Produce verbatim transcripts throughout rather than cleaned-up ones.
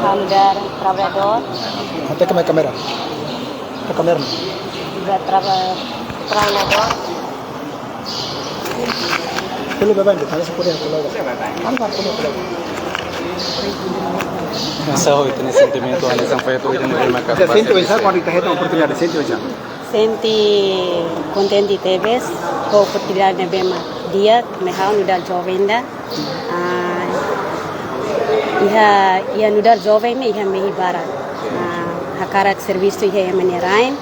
Ha'u nu'udar traballadór. Até que me kamera. Ke kamera. Nu'udar traba-, traballadór. Pelu bebé, kita harus kuliah kalau. Kan kan kuliah kalau. Hanesan ohin, sentimentu hanesan feto, ohin ne'ebé mak. Sente oinsá kuandu ita hetan oportunidade, sente oinsá? Sente kontente tebes ho oportunidade ne'ebé mak di'ak, ne'e ha'u nu'udar joven ida. Ah, iha, iha nu'udar joven ne'e iha mehi barak. Ah, hakarak servisu iha ema nia rain.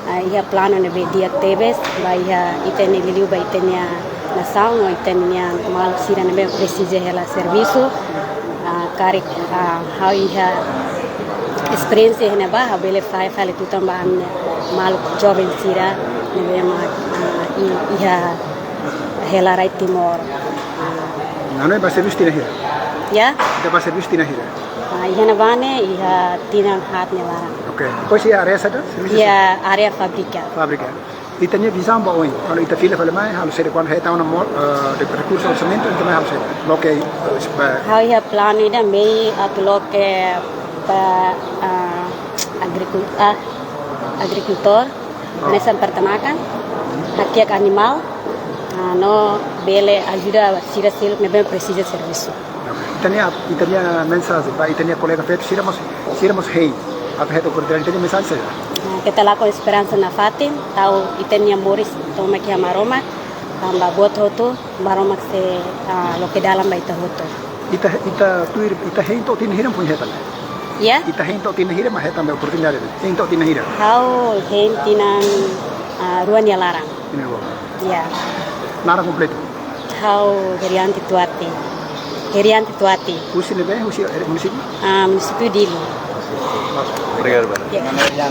Ah, iha planu ne'ebé di'ak tebes, ba iha ita-nia liuliu, ba ita-nia nasaun, no ita-nia maluk sira ne'ebé presiza hela servisu. Ah, karik, ah, ha'u iha esperiénsia iha ne'ebá, ha'u bele fahe fali tutan ba ami-nia maluk joven sira ne'ebé mak, ah, i-, iha hela rai Timor. Ah. Nano bá servisu tinan hira? Ya? Ita bá servisu tinan hira? Ah, iha ne'ebá ne'e, iha tinan haat nia laran. Oke. Depois iha área saida? Servisu saida? Iha área fábrika. Fábrika. Ita-nia vizaun ba oin, kuandu ita fila fali mai, halo saida kuandu hetan ona mós, eh, de rekursu orsamentu, ita mai halo saida. Loke, eh, ba- Ha'u iha planu ida mehi atu loke ba, ah, agrikul-, ah, agrikultór, hanesan peternakan, hakiak animál, ah, no bele ajuda sira seluk ne'ebé presiza servisu. Ita-nia, ita-nia mensajen ba ita-nia kolega feto sira mós, sira mós hein atu hetan oportunidade, ita-nia mensajen saida? Ah, keta lakon esperansa nafatin, tau ita-nia moris tomak iha Maromak, tanba buat hotu Maromak sei, ah, loke dalan ba ita hotu. Ita, ita tuir, ita hein to'o tinan hira mak foin hetan? Ya? Ita hein to'o tinan hira mak hetan be oportunidade ne'e? Hein to'o tinan hira? Ha'u hein tinan, ah, rua nia laran. Tinan rua. Ya. Naran kompletu? Ha'u Herianti Tuati. Herianti Tuati. Husi ne'ebé? Husi, eh, munisípiu? Ah, munisípiu Dili. Obrigadu, Bana. Ya.